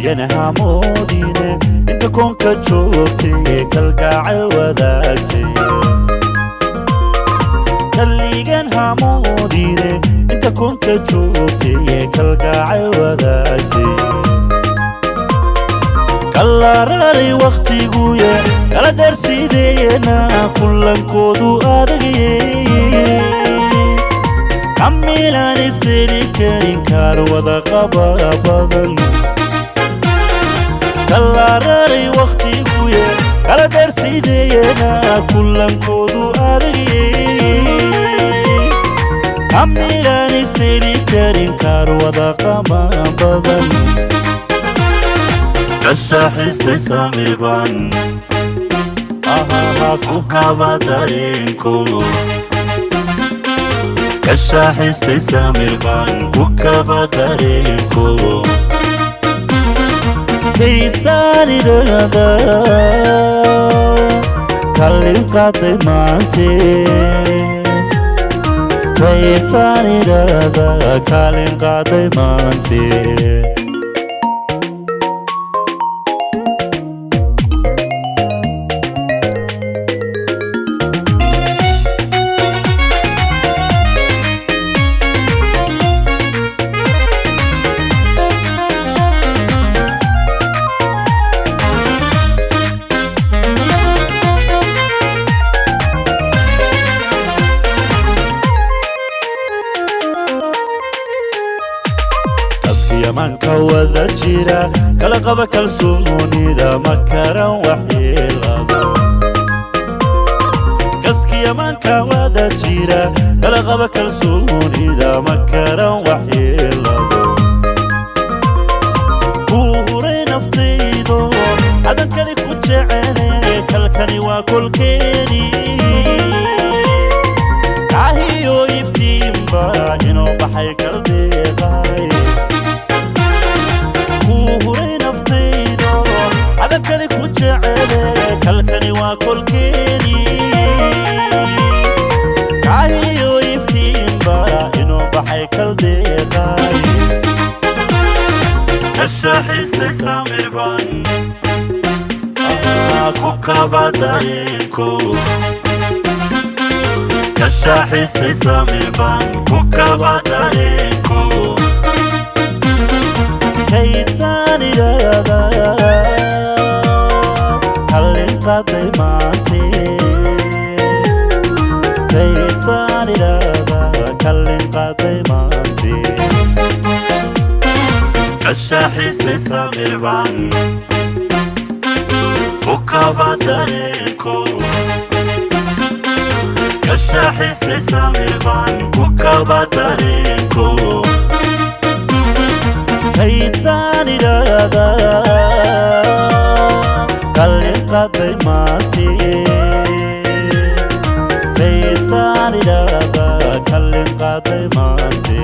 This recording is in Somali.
Iyana hamoodine inta koonka joogtay kalgacayl wadaagtay. Kalligan hamoodine inta koonka joogtay kalgacayl wadaagtay. Kala raray waktiguye, kala dheersiideena, kulankoodu adagye. Kamilaan iseli karin kaar wada qaba badan. Kala raray waktiguye, kala dheersiideena, kulankoodu adagye. Kamilaan iseli karin kaar wada qaba badan. Kashaaxistay samirban ahaha ku kaba dareenko. Kashaaxistay samirban ku kaba dareenko. Kaydsaanidhada kallin qaaday maante. Kaydsaanidhada kaalin qaaday maante. Yamanka wada jira kala qaba kalsoonida, ma karan waxyeelado. Kaski yamanka wada jira kala qaba kalsoonida, ma karan waxyeelado. Kuu huray naftaydo adan kali ku jecele, kalkani waa kolkeeni. Kaahiyo iftiinba inuu baxay kaldeeqay. Huray naftaydo adan kali ku jecele, kalkani waa kolkeeni. Kaahiyo iftiinba inuu baxay kaldeeqay. Kashaaxistay samirban ku kaba dareenko. Kashaaxistay samirban ku kaba dareenko. Kaydsaanidhada kallin qaaday maante. Kaydsaanidhada kallin qaaday maante. Kashaaxistay samirban ku kaba dareenko. Kashaaxistay samirban ku kaba dareenko. Kaydsaanidhada kallin qaaday maante. Kaydsaanidhada kallin qaaday maante.